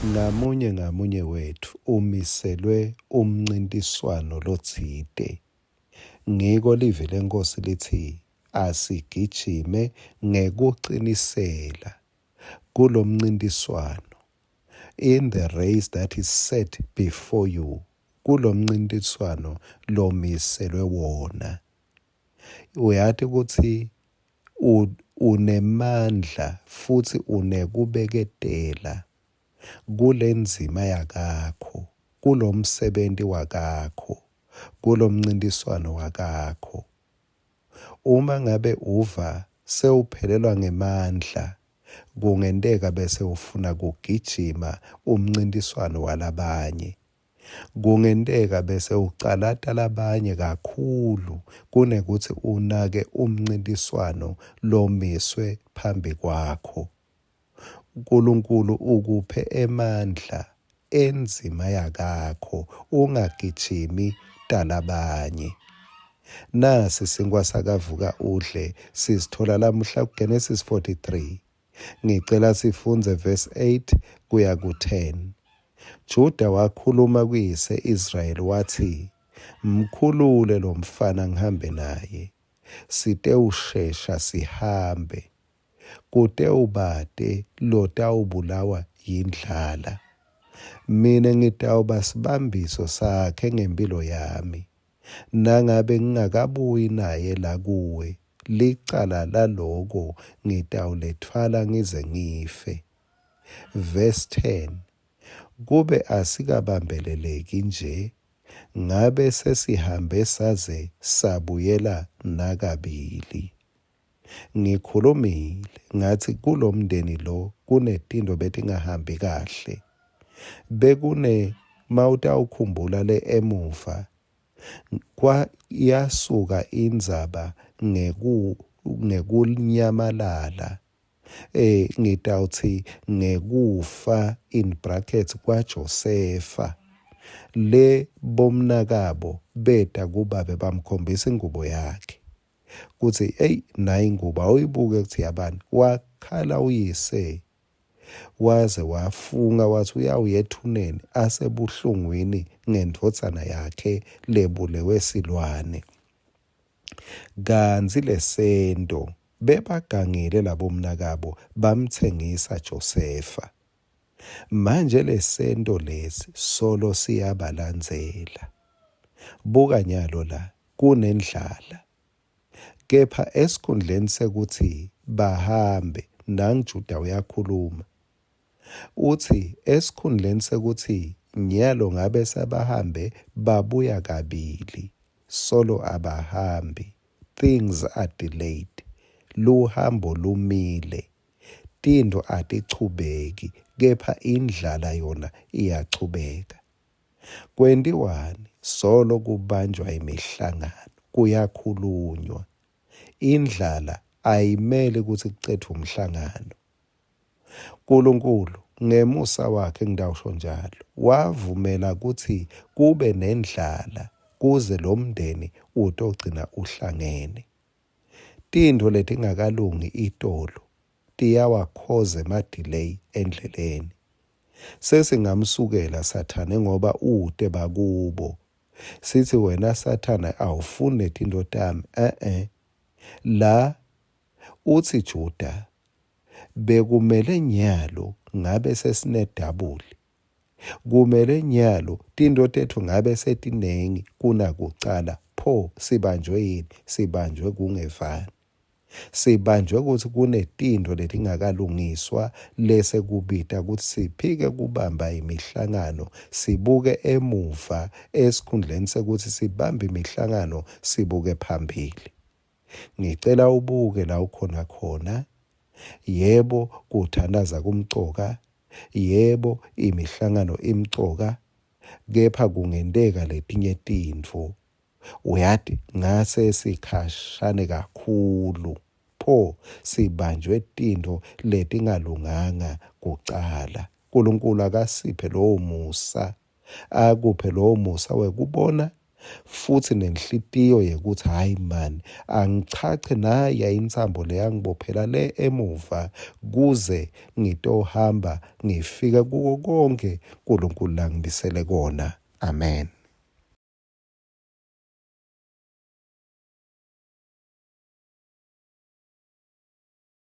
Ngamunye ngamunye wetfu umiselwe umncintiswano lotsite. Ngiko livi leNkhosi litsi asigijime ngekucinisela kulomncintiswano, in the race that is set before you, kulomncintiswano lomiselwe wona. Uyati kutsi unemandla futsi unekubeketela kulendzima yakakho, kulomsebenti wakakho, kulomncintiswano wakakho. Uma ngabe uva sewuphelelwa ngemandla, kungenteka bese ufuna kugijima umncintiswano walabanye. Kungenteka bese ucalata labanye kakhulu kunekutsi unake umncintiswano lomiswe phambi kwakho. Nkulunkulu ukuphe emandla endzima yakakho ungagijimi talabanye. Nasi sinkwa sakavuka udle sisithola lamuhla kuGenesis 43. Ngicela sifundze verse 8 kuya ku-10. Juda wakhuluma kuyise Israyeli watsi, Mkhulule lomfana ngihambe naye, sitewushesha sihambe, kutewubate lotawubulawa yindlala. Mine ngitawuba sibambiso sakhe ngemphilo yami. Nangabe ngingakabuyi naye la kuwe, licala laloko ngitawuletfwala ngize ngife. Verse 10 Kube asikabambeleleki nje, ngabe sesihambe saze sabuyela nakabili. Ngikhulumile ngatsi kulomndeni lo kunetintfo betingahambi kahle. Bekune mawutawukhumbula le emuva kwa yasuka indzaba ngeku ngekunyamalala eh ngitawutsi ngekufa in brackets kwaJosefa le bomnakabo beta kubabe bamkhombisa ingubo yakhe. Kutsi eyi nayi ingubo awuyibuke kutsi yabani wakhala uyise waze wafunga watsi uyawuya ethuneni asebuhlungwini ngendvodzana yakhe lebulewe silwane. Kantsi lesento bebagangile labomnakabo bamtsengisa Josefa. Manje lesento lesi solo siyabalandzela. Buka nyalo la kunendlala. Kepha esikhundleni sekutsi bahambe, nangu Juda uyakhuluma. Utsi esikhundleni sekutsi nyalo ngabe sebahambe babuya kabili, solo abahambi, things are delayed. Luhambo lumile. Tintfo atichubeki kepha indlala yona iyachubeka. Kwentiwani? Solo kubanjwa imihlangano, kuyakhulunywa. Indlala ayimeli kutsi kucedvwe umhlangano. Nkulunkulu ngemusa wakhe ngitawusho njalo, wavumela kutsi kube nendlala kuze lomndeni utogcina uhlangene. Tintfo letingakalungi itolo tiyawakhoza ema-delay endleleni. Sesingamsukela Sathane ngoba ute bakubo. Sithi wena Sathane awufuni letintfo tami. Eh-eh. La utsi Juda bekumele nyalo ngabe sesinedabuli. Kumele nyalo tintfo tetfu ngabe setinengi kunakucala pho sibanjwe yini? Sibanjwe kungevani. Sibanjwe kutsi kunetintfo letingakalungiswa lesekubita kutsi siphike kubamba imihlangano sibuke emuva esikhundleni sekutsi sibambe imihlangano sibuke phambili. Ngicela ubuke la ukhona khona. Yebo, kuthandaza kumcoka. Yebo, imihlangano imcoka. Kepha kungenteka letinye tintfo. Uyati, ngase sikhashane kakhulu. Pho, sibanjwe tintfo letingalunganga kucala. Nkulunkulu akasiphe lowo musa, akuphe lowo musa wekubona. Futsi nenhlitiyo yekutsi hhayi mani angichache naya intsambo leyangibophela le emuva kuze ngitohamba ngifike kuko konkhe Nkulunkulu langimisele kona. Amen.